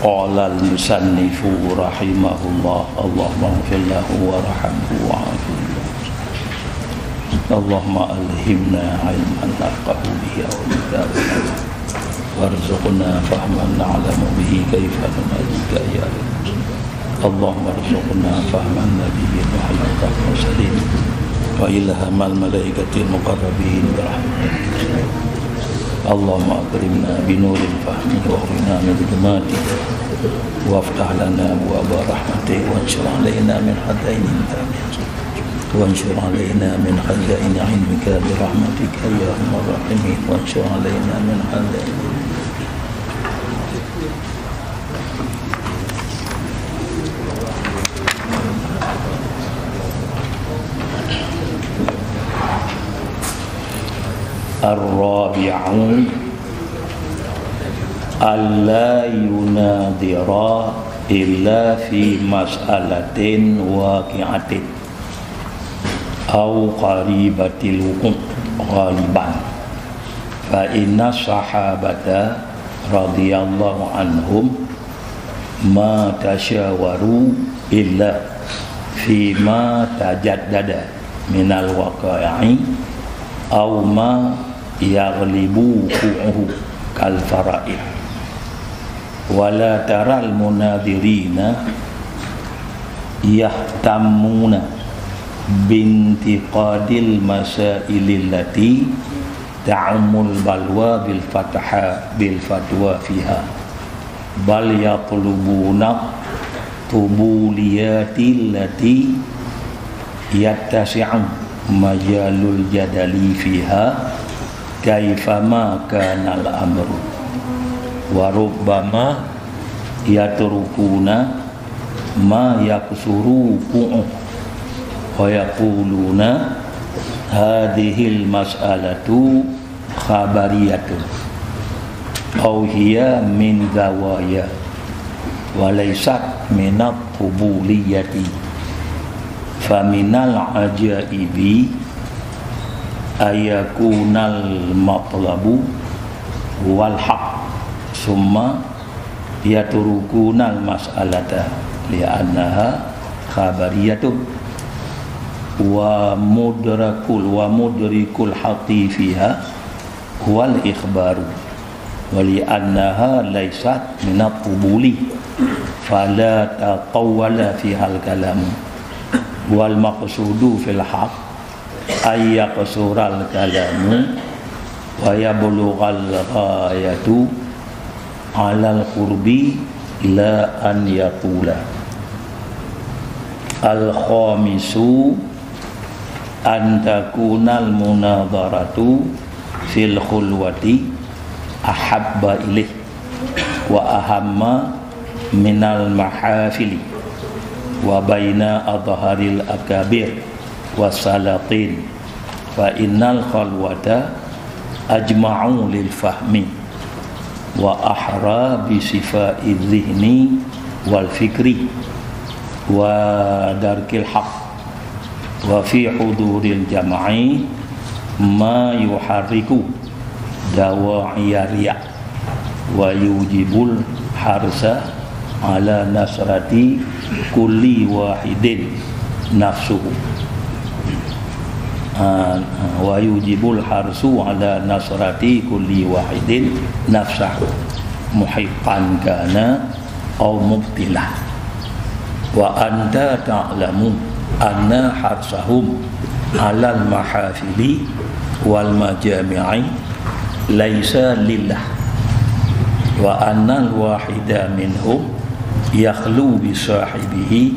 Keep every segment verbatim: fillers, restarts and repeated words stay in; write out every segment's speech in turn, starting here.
Qala al-musannifu rahimahullah, Allahumma ighfir lahu warhamhu wa'afu anhu. Allahumma alhimna ilman nafqahu bihi aw naf'an, warzuqna fahman na'lamu bihi kaifa nunadika ya Rabb. Allahumma rzuqna fahman nabiyyin wa hayatan mursalin wa ilhamal malaikatil muqarrabin bi rahmatika. Allahumma akrimna bi nuril fahmi wa akhrina min dhulumati waftah lana abwaaba rahmatik wansyur alaina min khazaini ilmika bi rahmatika ya arhamar rahimin. Wansyur alaina min khazaini Ar-rabi'u, alla yunadhira illa fi mas'alatin waqi'atin aw qaribatil wuqu' ghaliban. Fa inna sahabata radhiyallahu anhum ma tasyawaru illa fima tajaddada minal waqa'i aw ma yaghlibu wuqu'uhu kal fara'id. Wa la taral munadhirina yahtammuna bintiqadil masailil lati ta'ummul balwa bil fatha, bil fatwa fiha. Bal yatlubuna qubuliyati allati yattasi'u majalul jadali fiha kaifama kanal amru. Wa rubbama yatrukuna ma yaksuru wuqu'uhu wa yaquluna hadhihil mas'alatu khabariyatun aw hiya min zawaya wa laysat minat qubuliyati. Faminal ajaibi ayakunal matlabu wal haq summa yatrukunal mas'alata li'annaha khabariyatun wa mudrakul wa mudrikul haqqi fiha wal ikhbaru wa li'annaha laysat minat qubuli fala tatawwala fihal kalamu. Wal maqsudu fil haqq ay yaqsural kalamu wa yablughal ghayatu alal qurbi la an yatula. Al khamisu an takunal munadharatu fil khulwati ahabba ilaih wa ahamma minal mahafili wa baina adharil akabir wasalatin. Fa innal khalwata ajma'u lil fahmi wa ahra bi sifai zihni wal fikri wa darkil haq. Wa fi huduril jam'i ma yuharriku dawa'iya riya wa yujibul harsa ala nasrati kulli wahidin nafsuhu. Ah, wa yujibul harsu ala nasrati kulli wahidin nafsahu muhibban kana aw mubtilah. Wa anta ta'lamu anna harsahum alal mahafili wal majami'i laisa lillah, wa annal wahida minhum yakhlu bi sahibihi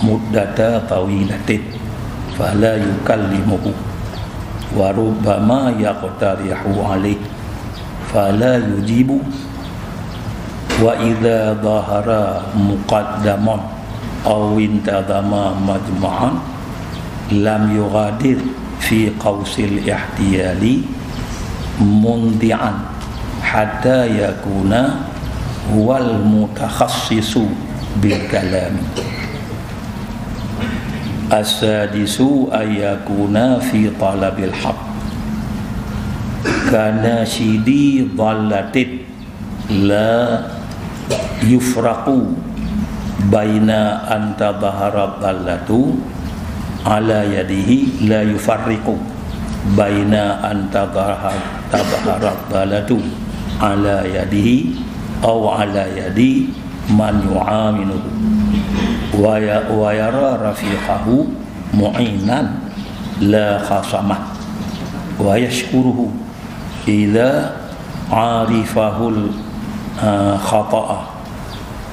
muddata tawilatin fala yukallimuhu, wa rubbama yaqtarihu alaih fala yujibu. Wa idza dhahara muqaddaman aw intadhama majma'an lam yughadir fi qausil ihtiyali mundi'an hatta yakuna huwal mutakhassisu bil kalami. As-sadisu an yakuna fi talabil haqq kana syidi dhallatin la yufraqu baina an tadhahara dhallatu ala yadihi, la yufarriqu baina an tadhahara, tadhahara dhallatu ala yadihi aw ala yadi man yu'awinuhu, wa ya-, wa yara rafiqahu mu'inan la khasamah, wa yashkuruhu idza arifahul, ah, khata'a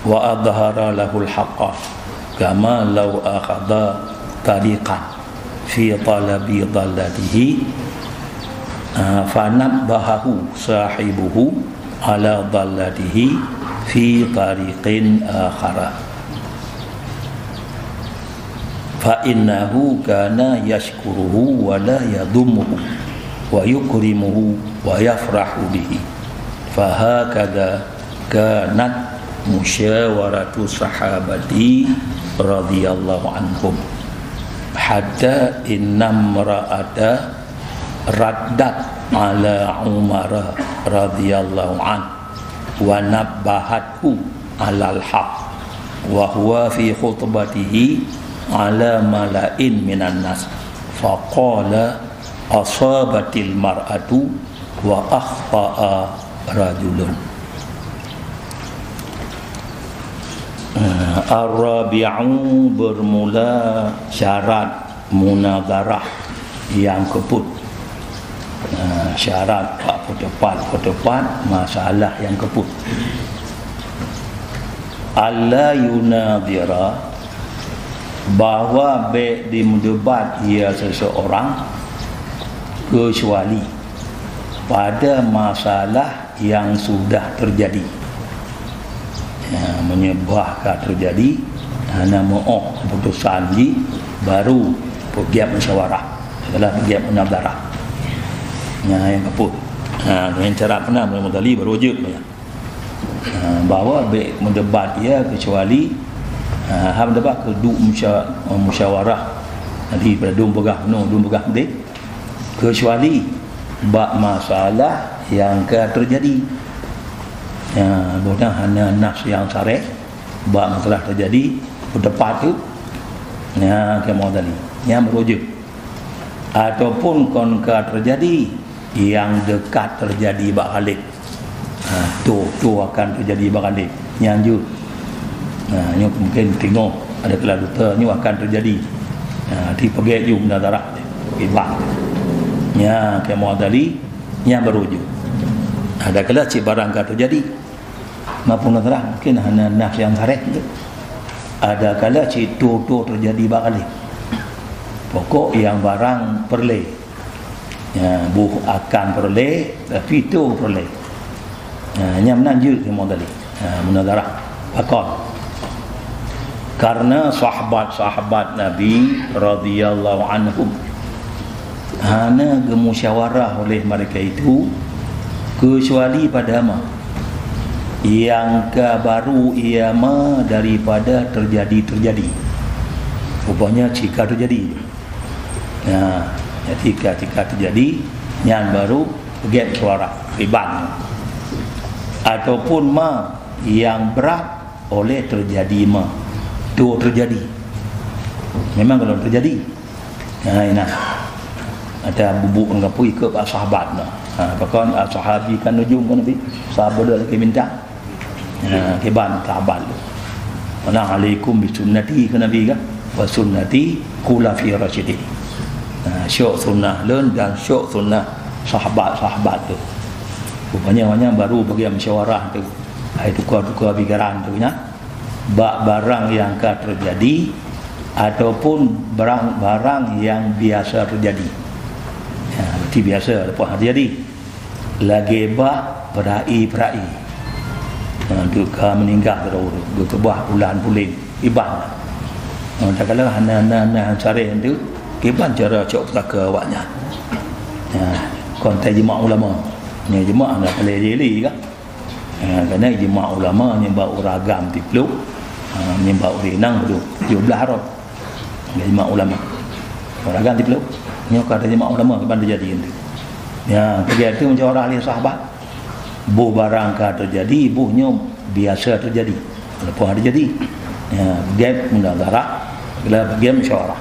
wa adhhara lahul haqqa, kama law akhadha tariqan fi talabi dhallatihi, ah, fanabbahahu sahibuhu ala dhallatihi fi tariqin akhara. Fa innahu kana yashkuruhu wa la yadhummuhu wa yukrimuhu wa yafrahu bihi. Fa hakadha kanat musyawaratu sahabati radhiyallahu anhum. Hatta innamra'ata raddat ala Umara radhiyallahu anhu wa nabbahathu alal haq, wa huwa fi khutbatihi ala mala'in minan nas, faqala, "Asabatil mar'atu wa akhta'a rajulun." Eh, ar-rabi'u, bermula syarat munadharah nyang keupeuet. Nah, syarat bak peuteupat-peuteupat masalah nyang keupeuet. Alla yunadhira, bahwa bék dimeudebat ia seseorang, keucuali pada masalah yang sudah terjadi. Ya, meunyoe bah ka teujadi, hana meu'oh keuputusan jih, baru peugét musyawarah, adalah peugét munadharah. Nah, nyang keupeuet. Ha, dengan cara peuna meunyoe meugali baru jeuet, ya. Ha, bahwa bék meudebat ia keucuali, ha, hana meudebat keu duek musya-, musyawarah. Jadi, pada dum peugah, no, dum peugah deh. Keucuali bak masalah nyang ka teujadi. Ya, boh nyan hana nas nyang sareh bak masalah teujadi, peuteupat tu. Ya, keu modali. Nyang beurujeuet. Ataupun kon ka teujadi, nyang dekat teujadi bak khalif. Ha, tu, tu akan teujadi bak khalif. Nyan jeuet. Ha, nyoe mungkin teungoh ada keulalutan nyoe akan teujadi. Ha, di peugét ju munadharah. Ibah. Nya, keu modali, nya baru ju. Ada kala cit barang ka teujadi. Maupun munadharah mungkin hana nas nyang sareh tu. Ada kala cit tu, tu teujadi bak khalif. Pokok nyang barang peureulée. Ya, boh akan peureulée, tapi tu peureulée. Ya, nyan meunan jeuet keu modali. Ya, munadharah. Pakon? Karena sahabat-sahabat Nabi radhiyallahu anhum hana geumusyawarah oleh mereka itu keucuali pada ma nyang ka baru ia ma daripada teujadi-teujadi. Rupanya cit ka teujadi. Nah, jadi ka, ka teujadi, nyan baru peugét musyawarah, iban. Ataupun ma nyang brat oleh teujadi ma. Tu teujadi. Memang kalau teujadi. Nah, ina. Ada bubuk dengan pui ke bak sahabat na. Ha, pakon, ah, sahabi kan nujum kan Nabi. Sahabat dia lagi minta. Ha, kiban sahabat tu. Mana alaikum bi sunnati, kata Nabi kan? Wa sunnati khulafi rasyidin. Ha, syok sunnah lôn dan syok sunnah sahabat-sahabat tu. Rupanya, rupanya baru bagi musyawarah tu. Hai tukar-tukar pikiran tu nya. Bak barang nyang ka teujadi ataupun barang-barang nyang biasa teujadi. Ya, berarti biasa lepas teujadi. Lagée bah peurai-peurai. Ha, tu ka meuninggai droe, geukeubah ulan puléng, iban. Ha, takala hana, hana, hana sareh tu, kiban cara cok pusaka awaknyan. Ha, kon ijma ulama. Nya ijma hana paleng jeli kan? Ha, kerana ijma ulama nibak ureueng agam tiplok, ha, nibak ureueng inong tujoh blaih rot. Ijma ulama. Ureueng agam tiplok. Nyoe ka ijma ulama kiban teujadi tu. Ya, keujadi tu musyawarah ahli sahabat. Boh barang ka teujadi, boh nyoe Biasa teujadi. Walaupun hana teujadi. Ya, gap munazarah, gap musyawarah.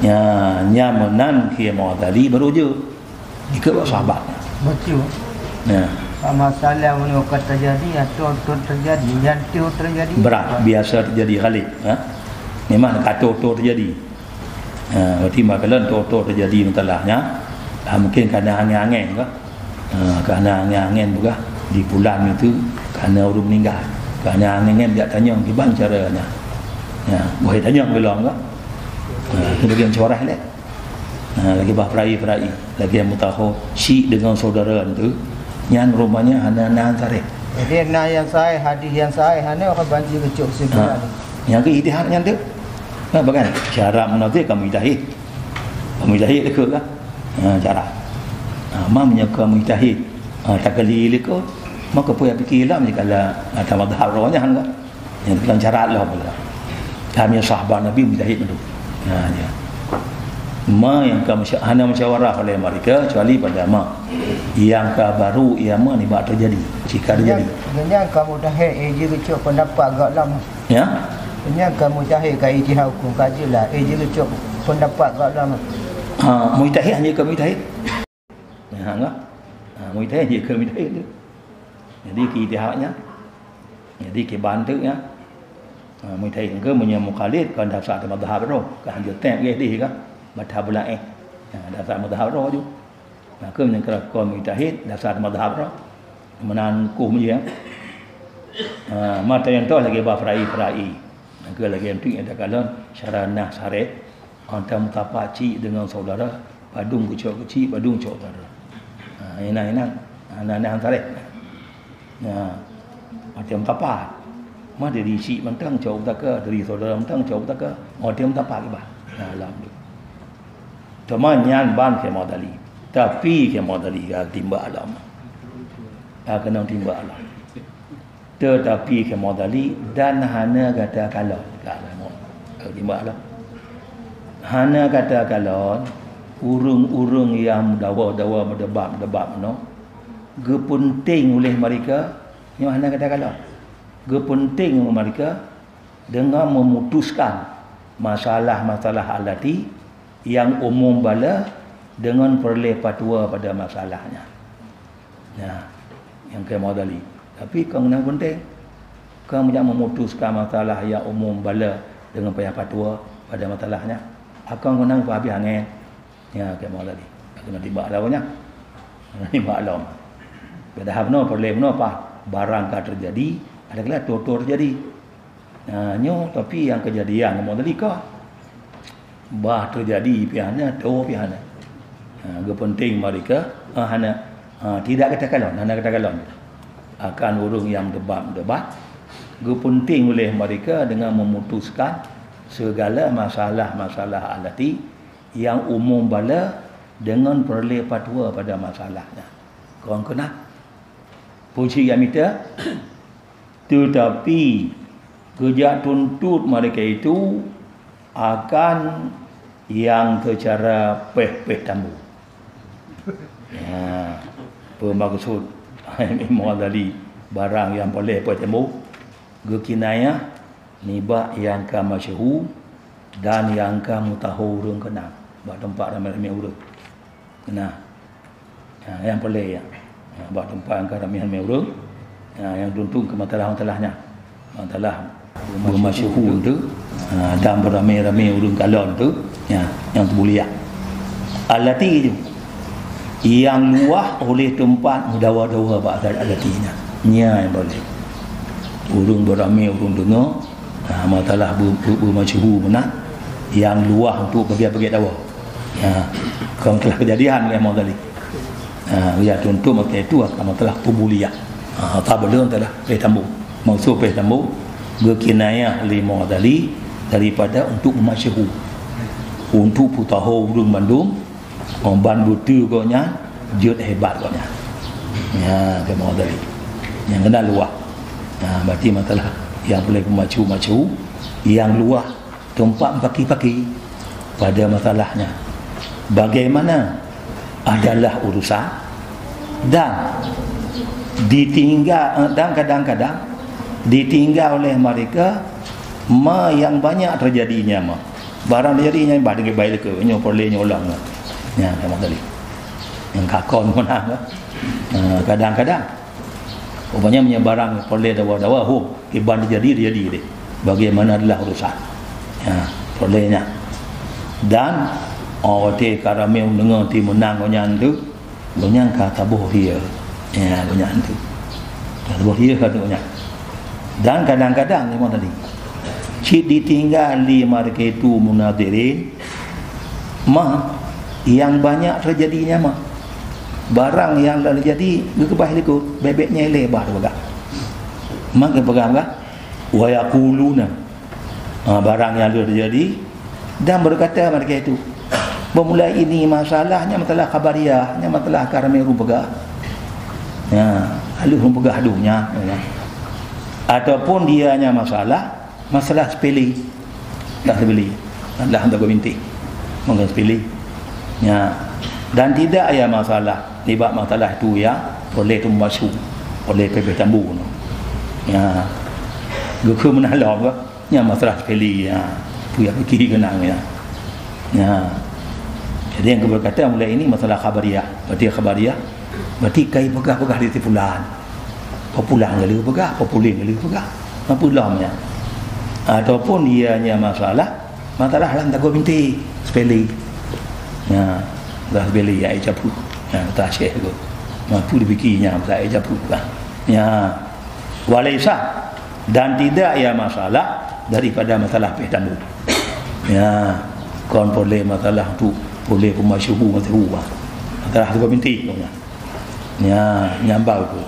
Ya, nyan meunan Kiai Mughazali baru jeuet. Ikot bak sahabat. Betul. Ya. Masalah meunyoe ka teujadi, atau tu teujadi, nyan tu teujadi. Berat, biasa teujadi, Khalid. Ha? Memang ka tu-tu teujadi. Ha, berarti maka lôn tu-tu teujadi masalah nyan. Ha, mungkin karena angén-angén kah? Ha, karena angén-angén peugah di bulan itu karena ureueng meninggal. Karena angén-angén jak tanyong kiban cara nyan. Ya, boleh tanyong bilang kah? Ha, itu bagian syarah lé. Ha, lagi bah perai-perai, lagi yang mutaho si dengan saudara tu, nyan rupanya hana nan sareh. Jadi na nyang sahih, hadis nyang sahih, hana orang banci geucok kesimpulan. Ha. Nyang ke ijtihad nyan tu. Nah, bahkan syarat munazir ka mujtahid. Mujtahid dekat kan? Ha, syarat. Ha, ma meunyoe ka mujtahid, ha, takali dekat, maka payah pikir lah meunyoe kala, ha, mazhab roh nyan kan? Nyang tukang syarat lah pula. Kami sahabat Nabi mujtahid tu. Ha, ya. Ma nyang ka musya-, hana musyawarah oleh mereka kecuali pada ma. Yang ka baru ia ma nibak teujadi. Jika teujadi. Nyan, nyan ka mujtahid, eh, jeuet geucok pendapat gak lama. Ya? Nyan ka mujtahid ka ijtihad hukum ka jelas. Eh, jeuet geucok pendapat gak lama. Ha, mujtahid hanya ka mujtahid. Ya, enggak? Ha, mujtahid je ka mujtahid tu. Jadi, ke ijtihadnya. Jadi, ke bantu nya. Ha, mujtahid ke meunyoe mukhalif, kan dasar mazhab roh. Kan hanjeuet tep ke dih kan. Mata bulaih. Ha, dasar mazhab roh ju. Maka meunyoe kira kon mujtahid, dasar mazhab roh. Meunan kuh meujih. Ha, mata nyang toh lagi bah perai-perai. Maka lagi antu nyang takalon syara nah sareh. Antara mutapak cik dengan saudara, padum keucok keucik, padum cok saudara. Ha, inan-inan. Ha, nah, nah, sareh. Ya. Mata mutapak. Ma dari cik mantang cok utaka, dari saudara mantang cok utaka. Mata mutapak kiban. Ya, alhamdulillah. Teuma nyan ban Kiai Mughazali. Tapi Kiai Mughazali ka timbak alam. Ka keunong timbak alam. Tetapi Kiai Mughazali dan hana gata kalon. Ka lama. Ka timbak alam. Hana gata kalon, ureueng-ureueng nyang meudawa-dawa, meudebat-debat meunoe, geupeunténg uleh mereka, nyoe hana gata kalon. Geupeunténg uleh mereka, dengan memutuskan masalah-masalah allati nyang umum bala dengan peureulée fatwa pada masalah nyan. Nah, nyang Kiai Mughazali. Tapi kon nyang penting, kon meujak memutuskan masalah nyang umum bala dengan payah fatwa pada masalah nyan. Akon kon nyang peuhabéh angén. Ya, Kiai Mughazali. Keuneuk timbak lawan nyan. Keuneuk timbak lom. Padahai bunoe, peureulée bunoe, apa? Barang ka teujadi, ada kala tutoe teujadi. Nah, nyoe tapi nyang keujadian Kiai Mughazali ka. Bah teujadi pih hana, tutoe pih hana. Ha, geupeunténg mereka, ha, hana, ha, tidak gata kalon, hana gata kalon. Akan ureueng nyang debat-debat, geupeunténg uleh mereka dengan memutuskan segala masalah-masalah allati nyang umum bala dengan peureulée fatwa pada masalah nyan. Kon keunan. Puji nyang mita. Tetapi, geujak tuntot mereka itu akan nyang seucara péh-péh tambu. Ya, peue maksud Imam Ghazali barang nyang paléh péh tambu? Geukinayah nibak nyang ka masyhur dan nyang ka mutaho ureueng keunan bak teumpat ramé-ramé ureueng. Nah, ha, nyang paléh nyan. Ha, bak teumpat nyang ka ramé-ramé ureueng, ha, nyang tuntot keu masalah-masalah nyan. Masalah beumasyhur tu, ha, dan beuramé-ramé ureueng kalon tu, ha, nyang teubuliah. Allati tu, nyang luwah oleh teumpat meudawa-dawa bak allati nyan. Nyan nyang paléh. Ureueng beuramé, ureueng deungoe, ha, masalah beu-, beu-, beumasyhur meunan, nyang luwah untuk bagi-bagi dawa. Ya, kon telah kejadian lé Imam Ghazali. Ha, ya, tuntot maka itu akan telah teubuliah. Ha, ata belum telah péh tambu. Maksud péh tambu, geukinayah lé Imam Ghazali daripada untuk meumasyhur. Untuk putaho ureueng bandum, oh, ban beutôi gobnyan jeuet hebat gobnyan. Ya, keu Imam Ghazali. Nyang keunan luwah. Ha, berarti masalah nyang boleh meumasyhur-masyhur, nyang luwah teumpat meupaké-paké pada masalahnya. Bagaimana adalah urusan dan Ditinggal, eh, dan kadang-kadang ditinggal oleh mereka ma yang banyak terjadinya ma. Barang terjadinya bah dengan baik ke nyoe peureulée nyoe lom. Nya sama tadi. Yang kakon mana? Eh, kadang-kadang. Rupanya meunyoe barang peureulée dawa-dawa, hom, kiban terjadi, terjadi deh. Bagaimana adalah urusan. Ya, peureulée nya. Dan, oh, watée ka ramé deungoe ti meunang ngon nyan tu, Gobnyan ka taboh ie. Ya, gobnyan tu. Ka taboh ie ka gobnyan. Dan kadang-kadang memang tadi, cit ditinggai lé markaitu munadhirin, ma yang banyak terjadinya ma. Barang yang la jadi geukeubah likot, bèk-bèk nyan ilée bah teupeugah. Ma geupeugah-peugah, wa yaquluna. Ha, barang nyang lheueh teujadi, dan beukata markaitu, "Beumulai ini masalah nyan masalah khabariah, nyan masalah ka ramé ureuëng peugah." Ya, lalu ureuëng peugah dunia, ya. Ataupun dia nyan masalah, masalah sepele. Dah sepele. Dah hantar ke bintik. Mungkin sepele. Ya. Dan tidak ya masalah, nibak masalah tu ya, oleh tu masuk, oleh pepeh tambu. Ya. Geukheun meunalom ke? Nyan masalah sekali, ya. Peue nyang pike keunong, ya. Ya. Jadi nyang keubeukatan mulai ini masalah khabariah. Berarti khabariah, berarti kai peugah-peugah di si fulan. Pepulang kali peugah, pepuling kali peugah. Apa lom nya? Ataupun dia nya masalah, masalah lam tagoe binti, sepele. Ya, dah sepele ya, ai capru. Ya, tak syekh tu. Mampu dipikir nya, tak ai capru lah. Ya. Walaisa, dan tidak ia masalah daripada masalah peh tambu. Ya, kon boleh masalah tu, boleh pun masyuhu, masyuhu. Masalah tu binti tu nya. Ya, nyambau tu.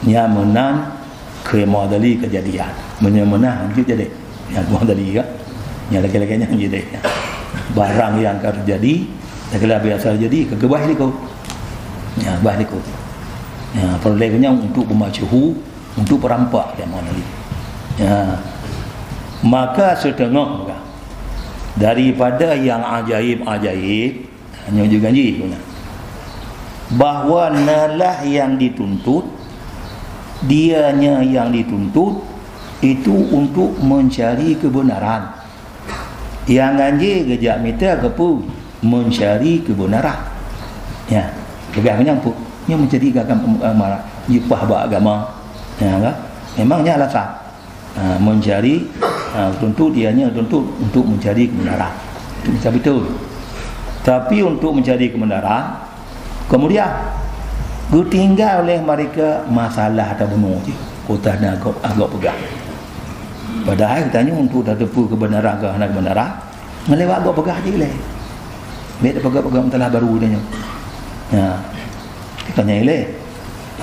Nya meunan keu modali kejadian. Meunyoe meunan, lanjut jadi. Ya, modali ka. Ya, lagi-lagi nyan jadi. Barang yang ka terjadi, segala biasa jadi, keubah likot. Ya, bah likot. Ya, perlu lagi nyan untuk pemacuhu, untuk perampak, ya, modali. Ya. Maka setengah daripada yang ajaib-ajaib, nyoe juga jih guna. Bahwa nalah yang dituntut, dianya yang dituntut, itu untuk mencari kebenaran. Yang ganjil geujak mita keupeue? Mencari kebenaran. Ya, peugah kenyang tu. Nyoe mencari agama, jipah bak agama. Ya, kan? Memang nyan alasan. Ha, mencari, ha, tuntut ianya tuntut untuk mencari kebenaran. Untuk bisa betul. Tapi untuk mencari kebenaran, kemudian geutinggai oleh mereka masalah atau bunoe jih. Kota na agok, agok peugah. Padahai geutanyoe untuk tateupeue kebenaran ke hana kebenaran, ngelewat agok peugah jih lé. Bèk tapeugah-peugah masalah baru tanyoe. Ya. Tanya ilé.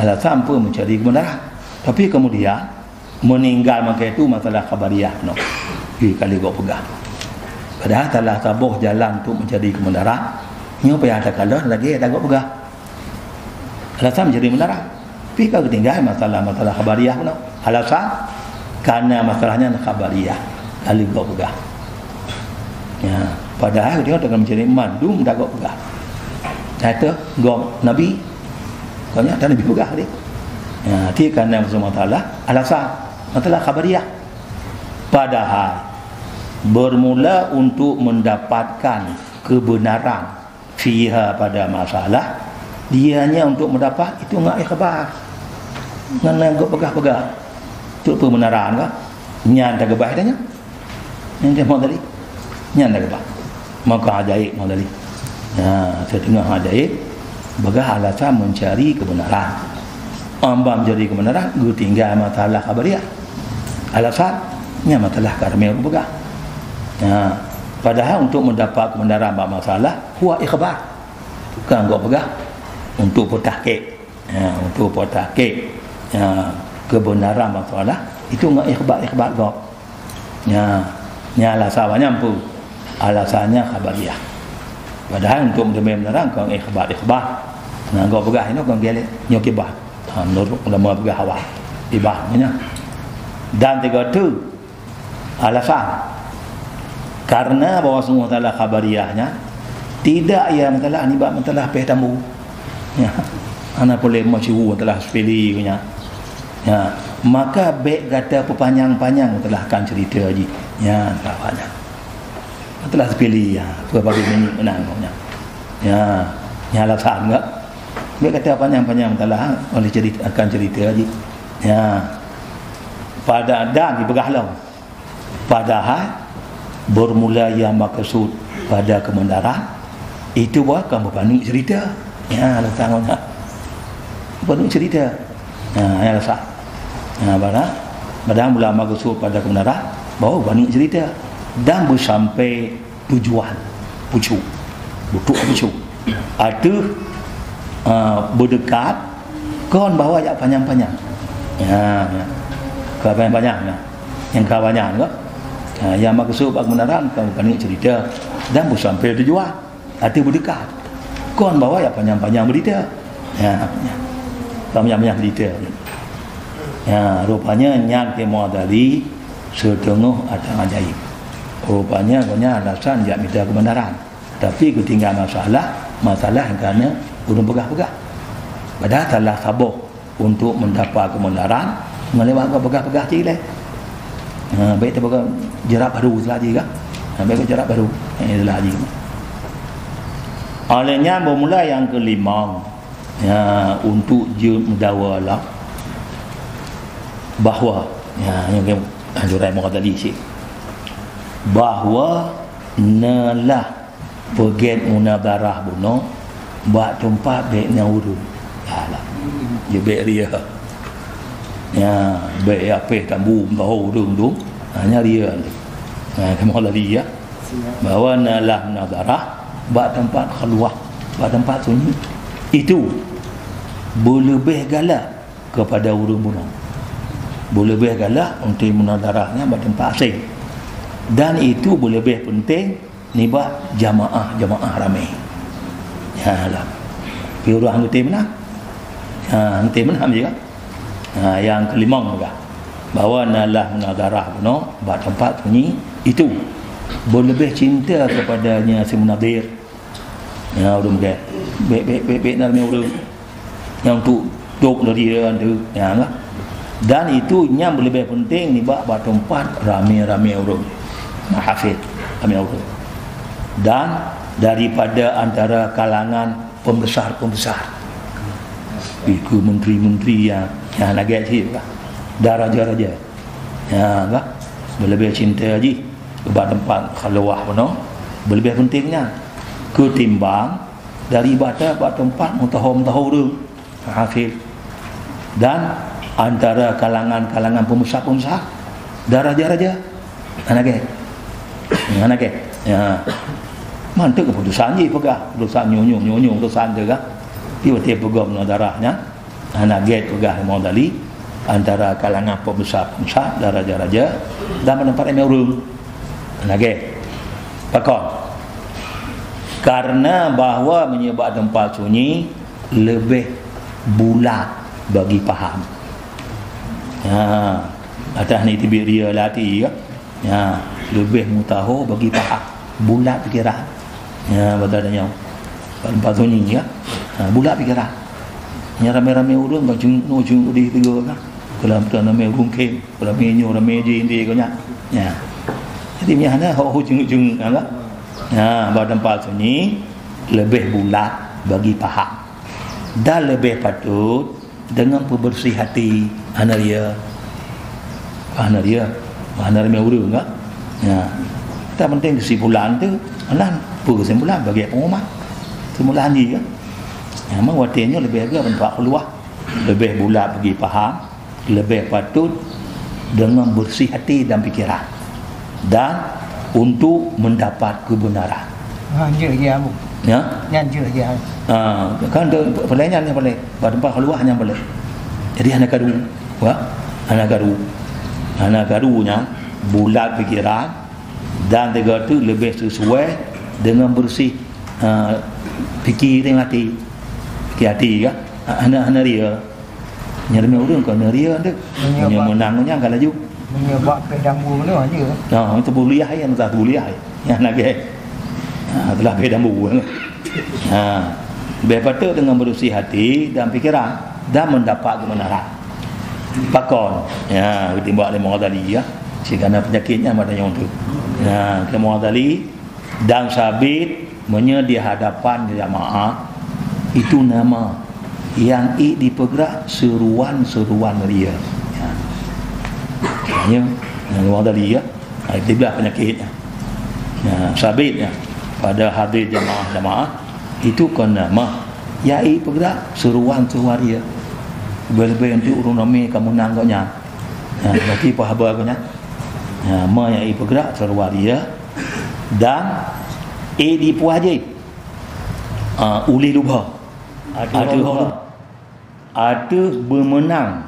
Alasan apa mencari kebenaran? Tapi kemudian, meuninggai mangkai tu masalah khabariah noh. Ih, kali gok peugah. Padahai salah saboh jalan untuk mencari kebenaran, nyoe payah takalon lagèe ata gok peugah. Alasan mencari kebenaran. Tapi ka geutinggai masalah-masalah khabariah noh. Alasan, karena masalahnya khabariah. Kali gok peugah. Ya, padahai dia dengan mencari mandum ata gok peugah. Nah, itu gok Nabi. Kau nyan Nabi peugah tadi. Ya, ti karena masalah alasan. Masalah khabariah. Padahai, bermula untuk mendapatkan kebenaran fiha pada masalah, dianya untuk mendapat itu ngon ikhbar. Ngon gok peugah-peugah. Tu pembenaran ka? Nyan takeubah tanya. Nyan teuh modali. Nyan takeubah. Maka ajaib modali. Ya, setengah ajaib. Peugah alasan mencari kebenaran. Amba mencari kebenaran, geutinggai masalah khabariah. Alasan, nyan masalah ka ramé ureuëng peugah. Ha, padahai untuk mendapat kebenaran bak masalah, huwa ikhbar. Bukan gok peugah untuk peutahqiq. Ha, untuk peutahqiq, ha, kebenaran masalah, itu ngon ikhbar-ikhbar gok. Nya, nya alasan awaknyan peue? Alasannya khabariah. Padahai untuk meuteumeung kebenaran kon ikhbar-ikhbar. Nah, gok peugah inoe kon gèlèk, nyoe kiban. Ha, menurut ulama peugah awak. Kiban, nya. Dan tiga tu alasan. Karena bahwa sungguh masalah khabariahnya tidak ia masalah nibak masalah peh tambu. Ya. Hana peureulée meusyeuhu, telah seupili nyan. Ya, maka bék gata peupanyang-panyang telah kan cerita jih. Ya, telah banyak. Telah seupili, ya, peue baru minyeuk meunan nyan. Ya, nyan alasan ka. Bék gata panyang-panyang telah oleh cerita, akan cerita jih. Ya. Pada dan dipeugah lom. Padahai, bermula nyang maksud pada kebenaran, itu bukan beubanding cerita. Ya, leutang nyan. Beubanding cerita. Ya, ya, leutang. Ya, pada, pada mula maksud pada kebenaran, baru beubanding cerita. Dan beusampai tujuan pucuk. Butuh pucuk. Ateueh, ah, beudekat, kon bahwa jak panyang-panyang. Ya, ya. Ka panyang-panyang, ya. Nyang ka panyang, ya. Ha, nyang maksud bak kebenaran, ka panyang cerita dan beusampai tujuan. Ateueh beudekat. Kon bahwa jak panyang-panyang berita. Ya, ya. Ka panyang-panyang berita. Ya, rupanya nyan keu Mughazali siteungoh atra ajaib. Rupanya gobnyan alasan jak mita kebenaran. Tapi geutinggai masalah, masalah nyang kana ureuëng peugah-peugah. Padahai salah saboh untuk mendapat kebenaran, ngon lewat geupeugah-peugah cit ilée. Ha, bék tapeugah jarak baru lagi kah? Ha, bék jarak baru. Eh, lagi. Oleh nyan, bermula nyang kelima, ya, untuk jeuet meudawa lah bahwa, ya, nyang anjuran Mughazali cit, bahwa neulah peugét munadharah bunoe bak teumpat bék na ureuëng. Alah. Jeuet bék ria. Ya, bék apeh tambu meusaho ureuëng tu. Ha, nyan ria tu. Ha, kamoe lari, ya. Bahwa neulah munadharah bak teumpat khalwah, bak teumpat sunyi. Itu beuleubeh galak kepada ureuëng bunoe. Beuleubeh galak untuk munadharah nyan bak teumpat asai. Dan itu beuleubeh penting nibak jamaah-jamaah ramé. Ya lah. Pi ureuëng hana tém meunan. Ha, hana tém meunan juga. Ha, nyang kelima juga. Bahwa neulah munadharah bunoe bak teumpat sunyi itu beuleubeh cinta kepadanya si munadhir. Ya, ureuëng gét. Bék, bék, bék, bék na ramé ureuëng. Nyang tu dok dari dia tu, ya, kan? Dan itu nyang lebih penting nibak bak teumpat ramé-ramé ureuëng. Mahafil, ramé ureuëng. Dan daripada antara kalangan pembesar-pembesar. Iku menteri-menteri yang, yang lagèe cit lah. Dan raja-raja. Ya, kan? Lebih cinta jih bak teumpat khalwah bunoe. Lebih penting nyan. Ketimbang dari bata bak teumpat meusaho-meusaho ureuëng. Hasil. Dan antara kalangan-kalangan pembesar-pembesar, dan raja-raja. Hana gét. Hana gét. Ya. Mantuk keputusan jih peugah. Keputusan nyoe, nyoe, nyoe, nyoe, keputusan tu kan. Tiba-tiba peugah munadharah nyan. Hana gét peugah Imam Ghazali antara kalangan pembesar-pembesar dan raja-raja dan bak teumpat ramé ureuëng. Hana gét. Pakon? Karena bahwa meunyoe bak teumpat sunyi, lebih bulat bagi paham. Ha, atas ni teubiet ria lati, ya. Ya, lebih meusaho bagi paham. Bulat pikiran. Ya, bak teumpat sunyi, ya. Ha, bulat pikiran. Nyang ramé-ramé ureuëng, bak jeuet nyoe, jeuet udeh tiga kan. Kalau ramé ureuëng khem, ramé nyoe, ramé jih, inti kau nyan. Ya. Jadi, meunyoe hana, ho-ho jeuet-jeuet, ya kan? Ya, bak teumpat sunyi, lebih bulat bagi paham. Dan lebih patut dengan pembersih hati, hana ria. Hana ria. Hana ramé ureuëng, kan? Ya. Tapi penting kesimpulan tu, nan, apa kesimpulan bagi pengumuman? Kesimpulan jih, kan? Ya, memang watèe nyoe lebih agak bak teumpat khalwah. Lebih bulat bagi paham, lebih patut dengan bersih hati dan pikiran. Dan untuk mendapat kebenaran. Ha, jeuet lagi, Abu. Ya? Nyan jeuet lagi, Abu. Ha, kan tu, paléng nyan, paléng. Bak teumpat khalwah nyan paléng. Jadi, hana karu. Wah, hana karu. Hana karu nyan, bulat pikiran, dan tiga tu lebih sesuai dengan bersih, ha, pikiran hati. Pikiran hati, kan? Ha, hana, hana ria. Nyang ramé ureuëng kon ria tu. Meunyoe bak, meunang nyan ka laju. Meunyoe bak péh dambu tu aja. Ha, itu buliah ya, entah buliah ya. Ya, nageh. Ha, telah péh dambu. Ha. Bèk patot deungon beureuséh até dan pikeran dan meundapat keubeunaran. Pakon? Ya, geutimbak lé Imam Ghazali, ya. Sigoe na peunyakét nyan mata nyoe tu. Ya, keu Imam Ghazali, dan sabit meunyoe di hadapan jamaah, itu nama nyang ék jipeugrak seuruan-seuruan ria. Ya. Nyan, nyan Imam Ghazali, ya. Ha, itu blah peunyakét nyan. Nah, sabit nyan. Pada hadir jamaah-jamaah, itu kon nama nyang ék jipeugrak seuruan-seuruan ria. Leubeh-leubeh untuk ureueng ramé ka meunang gobnyan. Nah, berarti peue haba gobnyan? Nah, ma nyang ék jipeugrak seuruan ria dan ék jipeuwajéb, ah, ulèh lubha. Ateueh lubha. Ateueh beumeunang.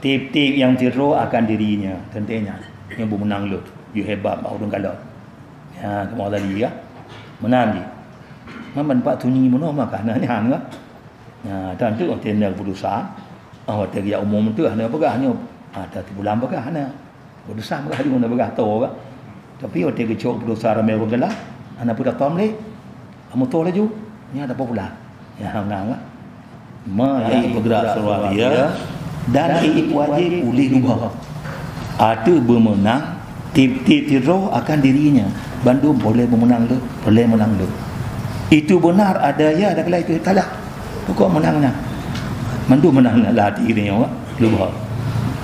Tiep-tiep nyang sidroe akan dirinya, teuntèe nyan. Nyoe beumeunang lôn, yue hebat bak ureueng kalon. Ya, keu Imam Ghazali, ya. Meunan jih. Nyan ban pat sunyi bunoe maka hana nyan, kan? Ya, dan tu watèe na keputusan, ah, watèe geujak umum tu hana peugah nyoe. Ah, tapi pulang peugah hana. Keputusan peugah nyoe hana peugah to, kan? Tapi watèe geucok keputusan ramé ureueng galak, hana peue tatom lé. Meutoh laju, nyan ada popular. Ya, menang lah. Ma nyang ék jipeugrak seuruan ria dan ék jipeuwajéb ulèh lubha. Ateueh beumeunang, tiep-tiep sidroe akan dirinya. Bandum peureulèe beumeunang lé, peureulèe meunang lé. Itu benar ada ya, ada kala itu salah. Pokok meunang nyan. Mandum meunang lam até geutanyoe, lubha.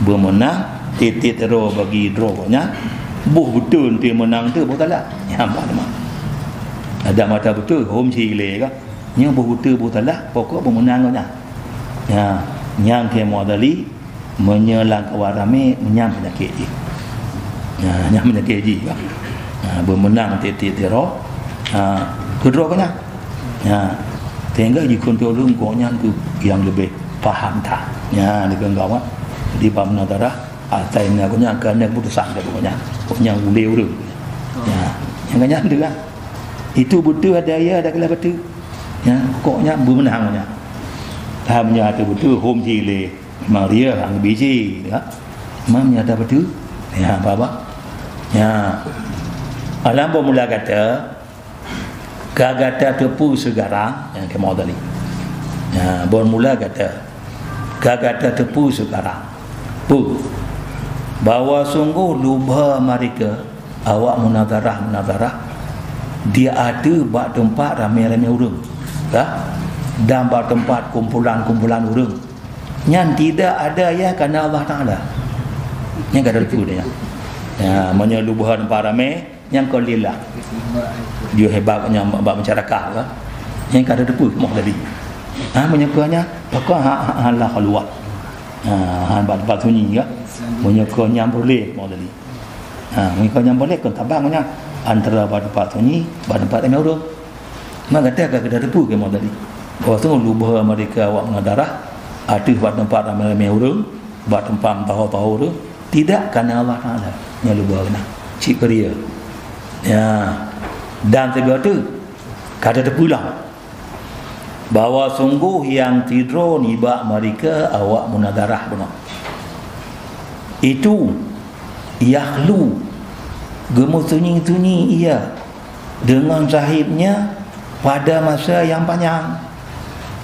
Beumeunang, tiep-tiep sidroe bagi droe nyan. Boh beutôi teuh meunang teuh boh salah. Nyan bah teuma. Ada mata beutôi, hom silèe ka. Nyoe boh beutôi boh salah, pokok beumeunang nyan. Ya, nyang keu Imam Ghazali, meunyoe lam kawan ramé, nyan peunyakét jih. Ya, nyan peunyakét jih, ya. Ya, beumeunang tiep-tiep sidroe. Ya, keudroe keu nyan. Ya, sehingga jikheun teuh ureueng kok nyan keuh nyang leubeh paham that. Ya, dikeue gawat. Jadi, bak meunazarah, asai na kok nyan, keu nyan keputusan keu kok nyan. Kok nyan ulèe ureueng. Ya, nyang keu nyan teuh kan. Itu beutôi ada ya, ada kala beutôi. Ya, kok nyan beumeunang nyan. Tham nyan teuh beutôi, hom silèe. Memang ria hang biji, ya. Mam nyata beutôi. Ya, apa-apa. Ya. Alam bak mula gata, ka gata teupeue sigaran, ya, keu Imam Ghazali. Ya, bak mula gata, ka gata teupeue sigaran. Peue? Bahwa sunggoh lubha mereka, awak munazarah-munazarah di ateueh bak teumpat ramé-ramé ureueng, ya, dan bak teumpat kumpulan-kumpulan ureueng. Nyan tidak ada ya karena Allah Taala. Nyan ka teupeue nyan. Ya, meunyoe lubha teumpat ramé, nyan kon lillah. Jeuet hebat nyan bak masyarakat ka. Nyan ka teupeue moh tadi. Ha, meunyoe keu nyan, pakon ha, ha, ha, la khalwat. Ha, ha, bak teumpat sunyi ka. Meunyoe keu nyan boleh moh tadi. Ha, meunyoe keu nyan boleh, keu tabang nyan antara bak teumpat sunyi, bak teumpat ramé ureueng. Maka gata ka gata teupeue keu moh tadi. Bahwa sunggoh lubha mereka awak munazarah ateueh bak teumpat ramé-ramé ureueng, bak teumpat meusaho-saho ureueng, tidak karena Allah Taala. Nyan lubha keunan. Cit keu ria. Ya. Dan sigoe teuk, ka teupeue lom bahwa sunggoh nyang sidroe nibak mereka awak munazarah bunoe. Itu yakhlu, geumeusunyi-sunyi ia deungon sahibnya pada masa nyang panyang.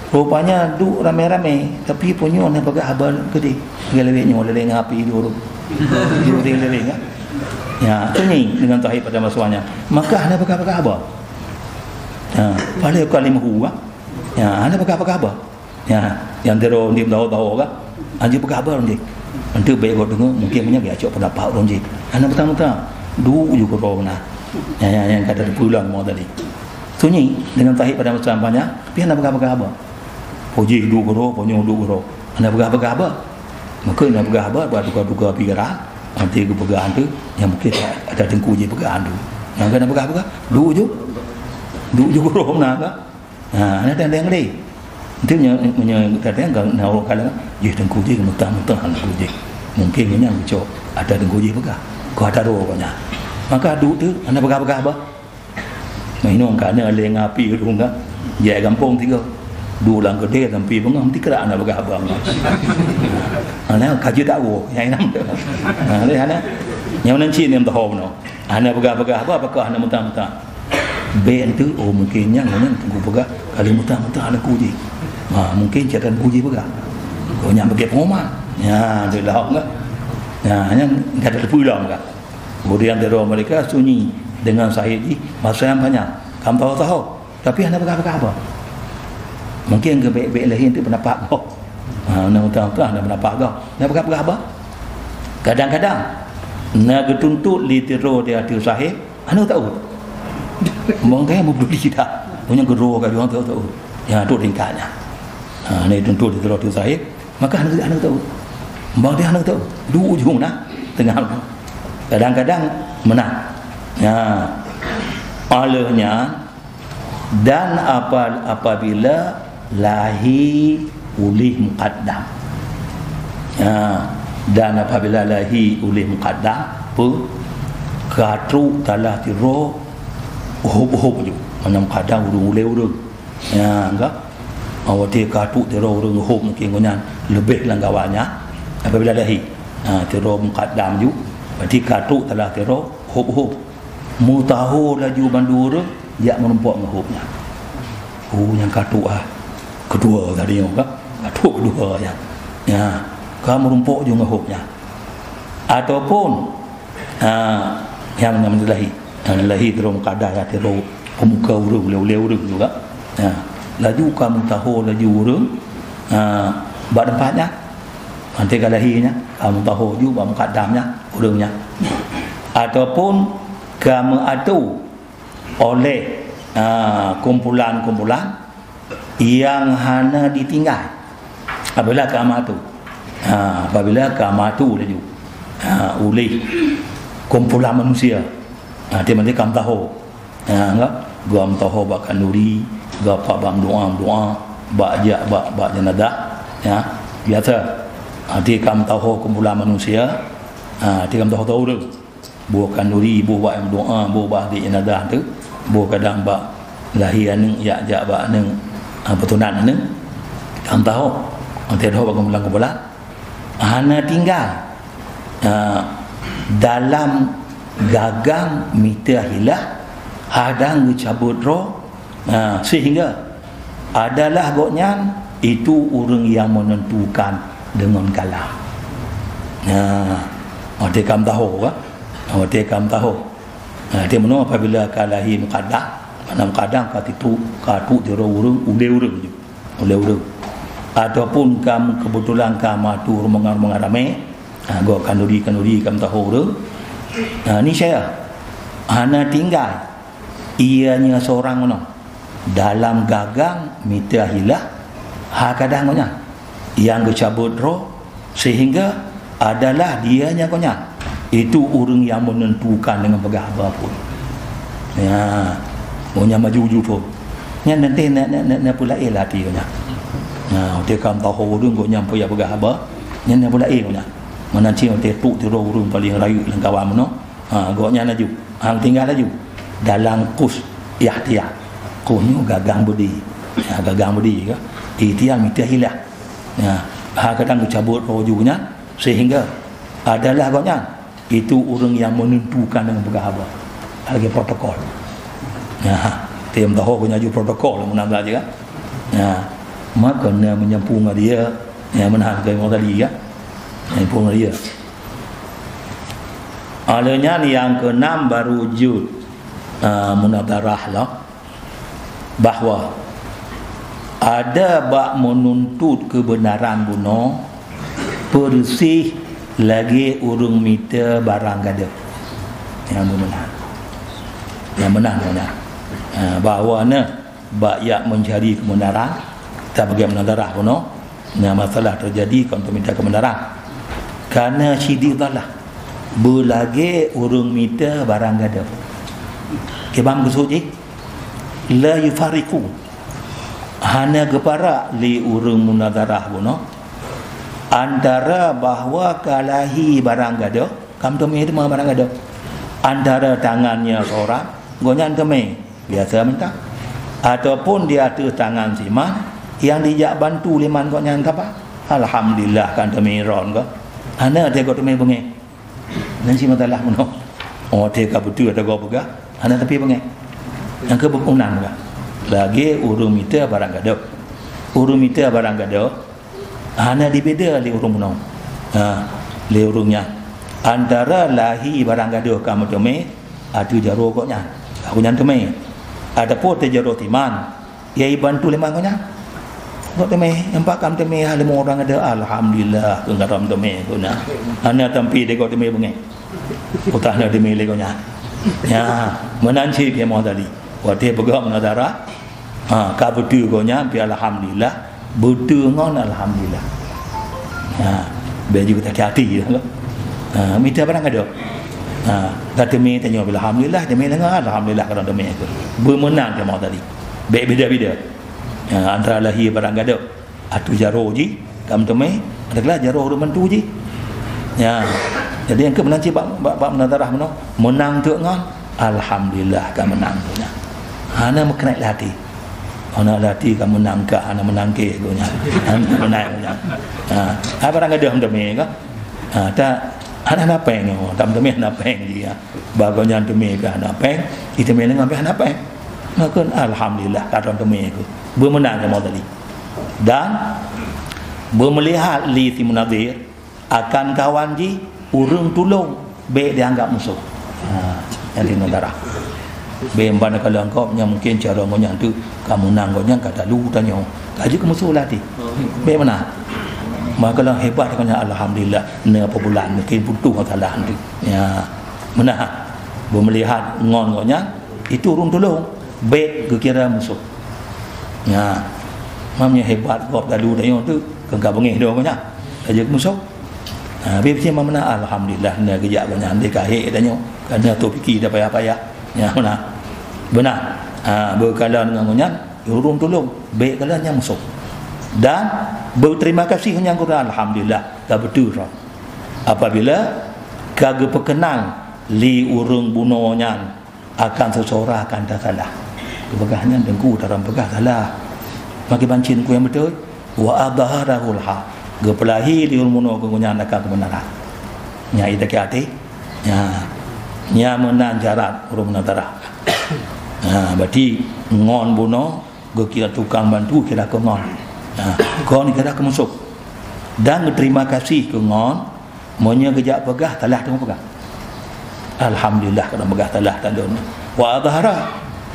Rupanya duek ramé-ramé, tapi punyueng na peugah haba keudeh. Lagèe lawét nyoe, lé-lé ngon api di ureueng. Di ureueng lé-lé ngon. Ya, sunyi deungon sahib pada masa nyan. Maka hana peugah-peugah haba. Ha, paléng ka lima hu, ha. Ya, hana peugah-peugah haba. Ya, nyang sidroe di meudaho-daho ka. Hana jipeugah haba ureueng jih. Enteuk bèk gob deungoe, mungkin meunyoe geujak cok peundapat ureueng jih. Hana meuta-meuta. Duek ju keudroe na. Ya, ya, nyang ka teupeue lom moh tadi. Sunyi deungon sahib pada masa nyan, tapi hana peugah-peugah haba. Po jih duek keudroe, po nyoe duek keudroe. Hana peugah-peugah haba. Maka hana peugah haba, bak tuka-tuka pikiran. Nanti geupeugah tu, nyang mungkin ada teungku jih peugah tu. Nyang hana peugah-peugah, duek ju. Duek ju keudroe na ka. Ha, na tandeng lé. Enteuk nyoe, nyoe tandeng ka na ureueng kalon, jih teungku jih, meuteun-meuteun teungku jih. Mungkin nyan geucok, ata teungku jih peugah. Keu ata droe nyan. Maka duek tu, hana peugah-peugah haba. Meuinong ka na lé ngapi ureueng ka. Jai gampông tiga. Duek lam keudè sampoe beungoh, meuti krak hana peugah haba. Hana ka jeuet tak woe, nyang inong tu. Ha, lé hana. Nyang nan cit nyang tahu bunoe. Hana peugah-peugah haba, pakon hana meuta-meuta. Bèk enteuk, oh, mungkin nyan, nyan teungku peugah, Kalau muntah-muntah aneuk ku jih. Ha, mungkin catan ku jih peugah. Kau nyang bagi pengumuman. Ya, tu lah kan. Ya, nyang kada terpulang kan. Kemudian tiru mereka sunyi dengan sahid jih masa yang panjang. Kam tahu-tahu. Tapi hana peugah-peugah apa. Mungkin ke bek-bek lain tu pendapat kau. Ha, na utang-utang na pendapat kau. Na peugah-peugah apa. Kadang-kadang na geutuntut li tiru di ateueh sahid, hana tahu. Mungkin mubli dah. Punya guru ka juang tahu-tahu. Ya, tu tingkatnya. Ha, ni tuntut li tiru di ateueh sahid, maka hana, hana tahu. Bang dia hana tahu. Di ujung nah, tengah. Kadang-kadang menang. Ya. Olehnya, dan apa, apabila lahi ulih muqaddam. Ya, dan apabila lahi ulih muqaddam, apa? Ka trok talah tiru hop-hop ju. Mana muqaddam ureueng ulée ureueng. Ya, enggak. Awati ka trok tiru ureueng hop mungkin nyan lebih langgawannya apabila lahi. Ha, tiru muqaddam ju. Berarti ka trok talah tiru hop-hop. Mutaho laju bandua ureueng jak meurumpok ngon hop nyan. Oh, nyang ka trok ah. Kedua tadi nyoe ka. Ka trok kedua nyan. Ya, ka meurumpok ju ngon hop nyan. Ataupun, ha, nyang, nyang lahi. Nyang lahi tiru muqaddam ya tiru peumuka ureueng, ulée-ulée ureueng juga. Ya. Laju ka mutaho laju ureueng, ha, bak teumpat nyan. Nanti ka lahi nyan, ka mutaho ju bak muqaddam nyan, ureueng nyan. Ataupun ka meuatu oleh, ha, kumpulan-kumpulan nyang hana ditinggai. Apabila ka meuatu. Ha, apabila ka meuatu laju. Ha, uleh kumpulan manusia. Ha, tiep-tiep ka meutuho. Ha, enggak? Geutuho bak kanduri, geutuho bak meudoa-meudoa, bak jak bak, bak jenazah. Ya, biasa. Ha, tiep ka meutuho kumpulan manusia. Ha, tiep ka meutuho ureueng. Boh kanduri, boh bak meudoa, boh bak di jenazah tu, boh kadang bak lahé aneuk, jak, jak bak aneuk, ha, peutunan aneuk. Ka meutuho, meutuho bak kumpulan-kumpulan. Hana tinggai, ha, dalam gagang mita hilah, hadang geucabot droe, ha, sehingga adalah gobnyan itu ureueng nyang menentukan deungon kalam. Nah, watée ka meutuho, kan? Watée ka meutuho. Nah, watée meunoe apabila ka lahé muqaddam, makna muqaddam ka titu, ka trok tiru ureueng, ulée ureueng ju. Ulée ureueng. Ataupun ka keubeutulan ka meuatu rombongan-rombongan ramé, ha, gob kanduri-kanduri ka meutuho ureueng. Nah, niscaya hana tinggai ianya seurang meunoe dalam gagang mita hilah, ha, kadang gobnyan nyang geucabot droe, sehingga adalah dianya gobnyan itu ureueng nyang menentukan deungon peugah haba phon. Ya, gobnyan maju-maju phon. Nyan nanti na, na, na, na peulaén lah até gobnyan. Nah, watée ka meutuho ureueng gobnyan peue nyang peugah haba, nyan na peulaén gobnyan. Meunan cit watée trok tiru ureueng paleng rayeuk lam kawan meunoe, ha, gobnyan laju. Hana tinggai laju. Dalam kus ihtiyat. Kus nyoe gagang beudé. Ya, gagang beudé ka. Ihtiyat mita hilah. Ya, ha, kadang geucabot droe ju nyan, sehingga adalah gobnyan itu ureueng nyang menentukan deungon peugah haba. Lagée protokol. Ya, tiep meutuho gobnyan ju protokol meunan saja kan. Ya, maka na meunyampung ngon dia, ya, meunan keu tadi kan. Meunyampung ngon dia. Alheuh nyan nyang keunam baru jeuet, ah, munadharah lah, bahwa ada bak meununtut keubeunaran bunoe peureuséh lagée ureueng mita barang gadôh. Nyang beumeunan. Nyang meunan, meunan. Ah, bahwa na bak jak meuncari keubeunaran, tabagi munadharah bunoe, nyang masalah teujadi kon teumita keubeunaran. Kana sidhi dhalah, beulagée ureueng mita barang gadôh. Kiban meukeusut jih, la yufariqu, hana geuparak lé ureueng munadharah bunoe antara bahwa ka lahé barang gadôh, kam teumé teuma barang gadôh, antara tangan nyan seurang, gobnyan teumé. Biasa mantong. Ataupun di ateueh tangan si man nyang dijak bantu lé man gobnyan taba. Alhamdulillah, kan teumé ron ka. Hana teuka teumé beungéh. Nan si masalah bunoe. Oh, teuka beutôi teuka peugah. Hana tapi beungéh. Nyang keu beukunan ka. Lagée ureuëng mita barang gadôh. Ureuëng mita barang gadôh hana dibeda lé ureuëng bunoe. Ha, lé ureuëng nyan. Antara lahé barang gadôh ka meuteumé ateueh jaroe gobnyan. Gobnyan teumé. Ataupun ateueh jaroe timan, ya ibantu lé ma gobnyan. Gobnyan teumé, nampak ka meuteumé, ha, lé ureuëng gadôh, alhamdulillah, keu gadôh meuteumé gobnyan. Hana tampi lé gobnyan teumé beungéh. Utak na demi lé gobnyan. Ya, meunan cit Kiai Muhammad Ali. Watée peugah munazarah, ha, ka beutôi gobnyan, pi alhamdulillah, beutôi ngon alhamdulillah. Ha, bék jeuet hati-hati, ya. Ha, mita barang gadôh. Ha, ka teumé tanyoe alhamdulillah, teumé deungon alhamdulillah, kadang teumé. Beumeunang Kiai Muhammad Ali. Bék beda-beda. Ha, antara lahé barang gadôh. Ateueh jaroe jih, ka meuteumé, adalah jaroe ureuëng bantu jih. Ya. Jadi, nyang keu meunan cit bak, bak, bak munazarah meunoe, meunang teuk ngon, alhamdulillah ka meunang tu nyan. Hana meukeuneuk lé até. Hana lé até ka meunang ka, hana meunang keu tu nyan. Hana meunang tu nyan. Ha, hai barang gadôh meuteumé ka. Ha, ta, hana, hana péng nyoe, ta meuteumé hana péng jih, ya. Bak gobnyan teumé pih hana péng, iteumé deungon pih hana péng. Maka alhamdulillah, ka teumé tu. Beumeunang kamoe tadi. Dan beumeulihat lé si munazir akan kawan jih ureuëng tulông bék jianggab musoh. Ha, nyan di neugara. Bék ban kalon gob nyang mungken cara gobnyan tu ka meunang gobnyan ka talu tanyoe. Ka jeuet keu musoh lé até. Bék meunan. Maka lôn hebat gobnyan alhamdulillah. Neu apa bulan mungken butoh masalah tu. Ya. Meunan. Beumeulihat ngon gobnyan itu ureuëng tulông. Bék geukira musoh. Ya. Mam nyang hebat gob talu tanyoe tu, keu ka beungéh doh gobnyan. Ka jeuet keu musoh. Ha, bèk pih meunan, alhamdulillah, na geujak gobnyan di kahé tanyoe. Ka na tu piki dah payah-payah. Ya, meunan. Beuna. Ha, beukalon ngon gobnyan, ureuëng tulông, bèk kalon nyang musoh. Dan beuterima kasih nyang gura, alhamdulillah, ka beutôi droe. Apabila ka geupeukeunang lé ureuëng bunoe nyan akan seuseurah akan tasalah. Geupeugah nyan teungku, taram peugah salah. Maka ban cit teungku nyang beutôi, wa adharahul haq. Geupeulahé lé ureuëng bunoe geuh nyan akan keubeunaran. Nyan ita keu até. Nyan. Nyan meunan syarat ureuëng munazarah. Ha, berarti ngon bunoe geukira tukang bantu kira keu ngon. Ha, kon kira keu musoh. Dan geuterima kasih keu ngon Meunyoe geujak peugah, salah teuma peugah. Alhamdulillah, kadang peugah salah tanyoe. Wa adhara.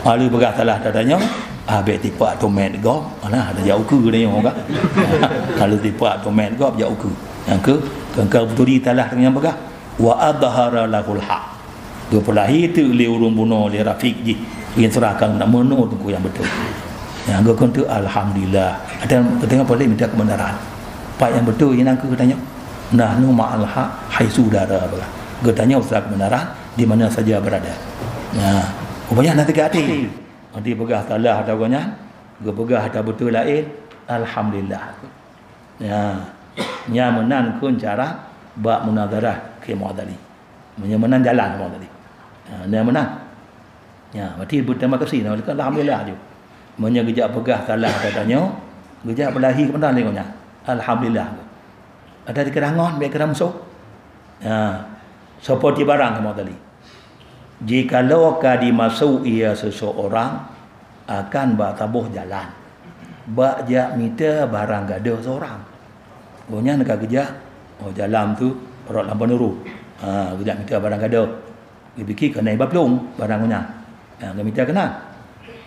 Lalu peugah salah tanyoe, ah, bèk tipak tumet gob, mana ada jak ukeue tanyoe kan. Lalu tipak tumet gob jak ukeue. Nyang keu, keu, keu beutôi salah tanyoe peugah. Wa adhara lahul haq. Geupeulahé teuk lé ureuëng bunoe lé rafiq jih. Nyang seurahkan na meunoe teungku nyang beutôi. Nyang geukheun teuk alhamdulillah. Ada keutengah boleh minta kebenaran. Pat nyang beutôi inan keu geutanyoe. Nahnu ma'al haq haitsu dara, bah. Geutanyoe usaha kebenaran di mana saja berada. Nah, rupanya hana teuka até. Nanti peugah salah atau gobnyan, geupeugah atau beutôi laén, alhamdulillah. Ya. Nyan meunan kheun cara bak munazarah keu Muhammad Ali. Meunyoe meunan jalan Muhammad Ali. Ya, nyan meunan. Ya, berarti berterima kasih, nah, alhamdulillah ju. Meunyoe geujak peugah salah geutanyoe, geujak peulahé keubeunaran lé gobnyan. Alhamdulillah. Ada dikira ngon, bèk kira musoh. Ya. Seperti barang kamoe tadi. Jikalau ka dimasuk ia seseorang akan bak saboh jalan, bak jak mita barang gadôh seorang. Gobnyan ka geujak, oh, jalan tu rot lam peunurot. Ha, geujak mita barang gadôh. Geupike keunan iba plueng barang gobnyan. Ha, geumita keunan.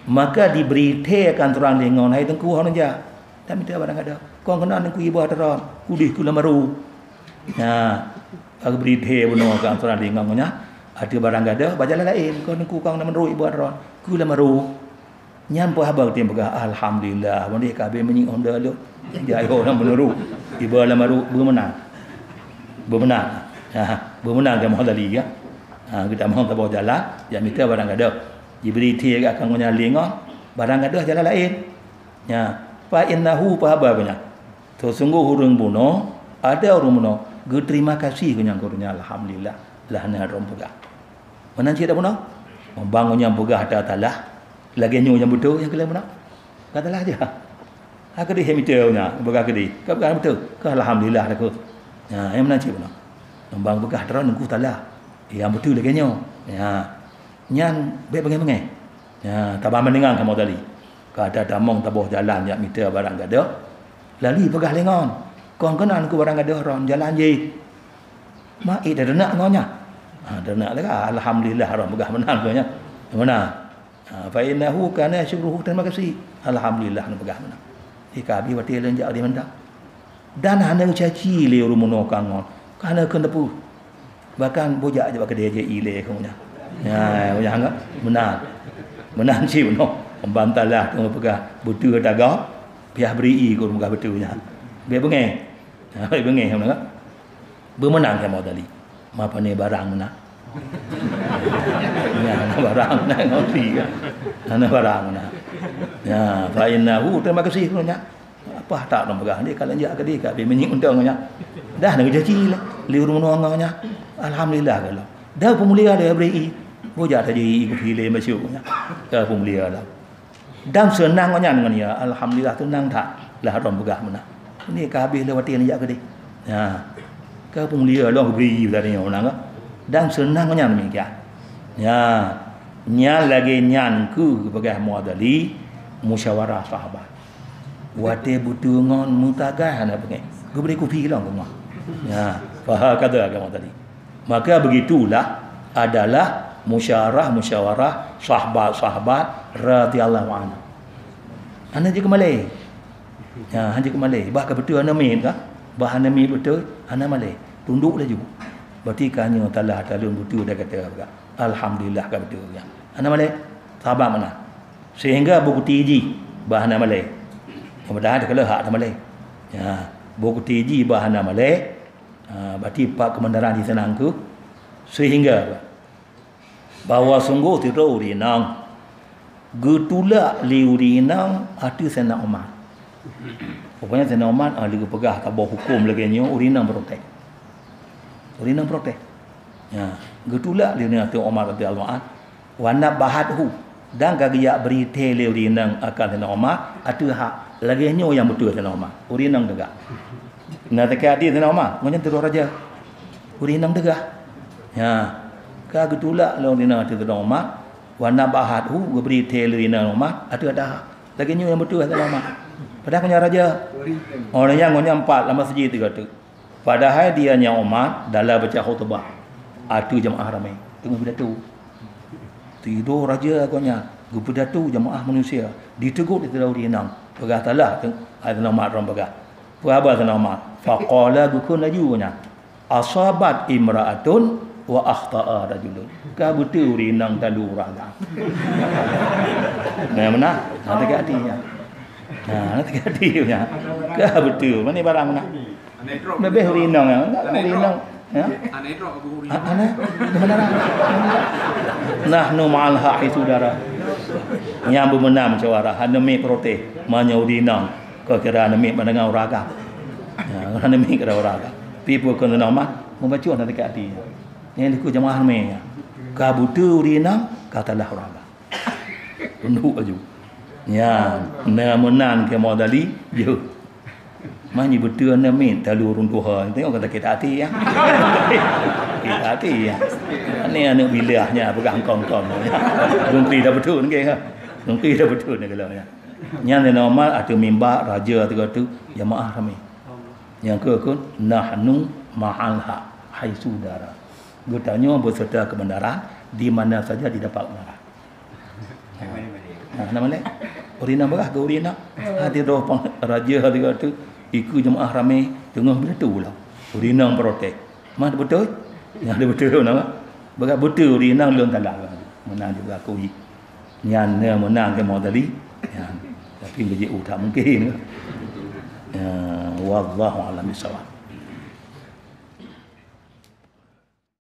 Maka dibri thée akan seurang lé ngon, "Hai teungku, hana jak. Dak mita barang gadôh. Kon keunan teungku iba teuron, udeh keu lamaru." Nah, ka geubri thée bunoe keu seurang lé ngon nyan. Ateueh barang gadôh, bak jalan laén, kon teungku kon na meunurot iba teuron, keu lamaru. Nyan peue haba geutem peugah, alhamdulillah, ban deh ka abéh minyeuk honda lôn. Jak yoh na meunurot, iba lamaru, beumeunang. Beumeunang. Ha, beumeunang kamoe tadi, ya. Ha, geutamong saboh jalan, jak mita barang gadôh. Jibri thée akan gobnyan lé ngon, barang gadôh jalan laén. Nya, fa innahu, peue haba geuh nyan. Sesungguh ureuëng bunoe, ada ureuëng bunoe, geuterima kasih geuh nyan keu ureuëng nyan, alhamdulillah, lah na droe peugah. Meunan cit dak bunoe? Ban geuh nyan peugah that salah, lagée nyoe nyang beutôi nyang keu lheueh bunoe. Ka salah jah. Ha keudeh mita nyan, peugah keudeh. Ka peugah beutôi. Ka alhamdulillah dah keu. Nya, nyang meunan cit bunoe. Ban peugah droe teungku salah. Nyang beutôi lagée nyoe. Nya. Nyan bèk beungéh-beungéh. Ya, tabandingan kamoe tadi. Ka tatamong taboh jalan jak mita barang gadôh, lalu peugah lé ngon, "Kon keunan keu barang gadôh ron jalan jih." Mak, eh, tadeunak ngon nyan. Ha, tadeunak lagak, alhamdulillah ron peugah meunan keu nyan. Meunan. Ha, fa innahu kana syukruhu, terima kasih. Alhamdulillah ron peugah meunan. Eh, ka habéh watée lôn jak di mantong. Dan hana geucaci lé ureuëng bunoe ka ngon. Ka hana keuneuk peue. Bahkan bujak jak bak keudè jih ilée keu nyan. Ya, nyan enggak? Meunan. Meunan cit bunoe. Bantalah keu peugah beutôi tagak, piah bri i keu peugah beutôi nyan. Bèk beungéh. Ha, bèk beungéh nyan enggak? Beumeunang kamoe tadi. Ma pane barang meunan. Ya, hana barang meunan ngon pi kan. Hana barang meunan. Ya, fa innahu, terima kasih keu nyan. Apa tak dong peugah ni, kalau jak keudè ka habéh minyeuk untông nyan. Dah na geujanji lé, lé ureuëng ngon nyan. Alhamdulillah kalau. Dah peumulia lé bri i. Bujak tajak i keu filem masuk nyan. Dah peumulia dah. Dan seunang nyan ngon ya, alhamdulillah seunang that. Lah ron peugah meunan. Ni ka habéh lé watée jak keudè. Ya. Ka peumulia lom bri i tadi nyan kan. Dan seunang nyan demikian. Ya. Nyan lagée nyan keuh peugah Muadali musyawarah sahabat. Watée beutôi ngon meutagai hana beungéh. Geubri kupi lom keu ngon. Ya, fa hakadha kamoe tadi. Maka begitulah adalah musyawarah-musyawarah sahabat-sahabat radhiyallahu anhu. Hana jikeumalée. Ya, hana jikeumalée. Bah ka beutôi hana miet ka? Bah hana miet beutôi, hana malée. Tundok laju. Berarti ka nyoe talah talon beutôi dah kata ka. Alhamdulillah ka beutôi ka. Hana malée. Sahabat meunan. Sehingga bukeuti jih bah hana malée. Padahai teuka lheueh hak hana malée. Ya, bukeuti jih bah hana malée. Ha, berarti pat keubeunaran di sinan keuh. Sehingga bahwa sungguh sidroe ureuëng inong geutulak lé ureuëng inong ateueh Saidina Umar. Rupanya Saidina Umar, ah, lé geupeugah saboh huköm lagée nyoe, ureuëng inong protes. Ureuëng inong protes. Ya, geutulak lé ureuëng inong ateueh Umar radhiyallahu anh. Wa nabbahathu, dan ka geujak bri thée lé ureuëng inong akan Saidina Umar ateueh hak. Lagée nyoe nyang beutôi Saidina Umar. Ureuëng inong teuga. Na teuka hati Saidina Umar, ngon nyan teuroh raja. Ureuëng inong teuga. Ya. Ka geutulak lé ureuëng inong ateueh Saidina Umar, wa nabbahathu, geubri thée lé ureuëng inong Umar ateueh hak. Lagée nyoe nyang beutôi Saidina Umar. Padahai ngon nyan raja. Ureuëng inong ngon nyan pat lam masjid teuga teuk. Padahai di nyan Umar dalam baca khutbah ateueh jeumaáh ramé teungoh pidato. Sidroe raja gobnyan geupidato jeumaáh manusia, diteugot lé sidroe ureuëng inong. Peugah salah teuh, ai Saidina Umar ron peugah. Peue haba Saidina Umar? Faqala, geukheun laju gobnyan, "Asabat imra'atun wa akhta'a rajulun." Ka beutôi ureuëng inong talu ureuëng agam. Nah, meunan. Nah, teuka hati nyan. Nah, teuka hati nyan. Ka beutôi. Mana barang meunan? Leubeh ureuëng inong, ya. Ureuëng inong, ya. A-, aneh, di mana? Nahnu ma'al haq, hai saudara. Nyang beumeunang musyawarah, hana miet protes. Meunyoe ureuëng inong, kira-kira hana miet mendengar ureuëng agam. Ya, hana miet kira ureuëng agam. Pi peue keu Saidina Umar, meubacut hana sakét até. Nyang dikeue jeumaáh ramé, ya. Ka beutôi ureuëng inong, ka salah ureuëng agam. Tundok laju. Nyan, na meunan kamoe tadi, jeuet. Man nyoe beutôi na miet talu ureuëng tuha. Tengok kata kita hati, ya. Kita hati, ya. Ni aneuk bilah nya peugah kong-kong. Dungki dah beutôi ke, ha? Dungki dah beutôi ni kalau nya. Nyan Saidina Umar ateueh mimba raja teuka teuk jeumaáh ramé. Nyang keu, keu, "Nahnu ma'al haq, hai saudara." Geutanyoe beserta kebenaran di mana saja didapat kebenaran. Ha, hana malée. Ureuëng inong peugah keu ureuëng inong. Hati droe pang raja teuka teuk, dikeue jeumaáh ramé, teungoh beutôi lom. Ureuëng inong protes. "Man beutôi?" Nyan beutôi nama? Peugah beutôi ureuëng inong lôn salah. Meunan juga aku. Nyan na meunan kamoe tadi. Nyan. Tapi geujeuet utak mungkin. Ya, wallahu a'lam bishawab.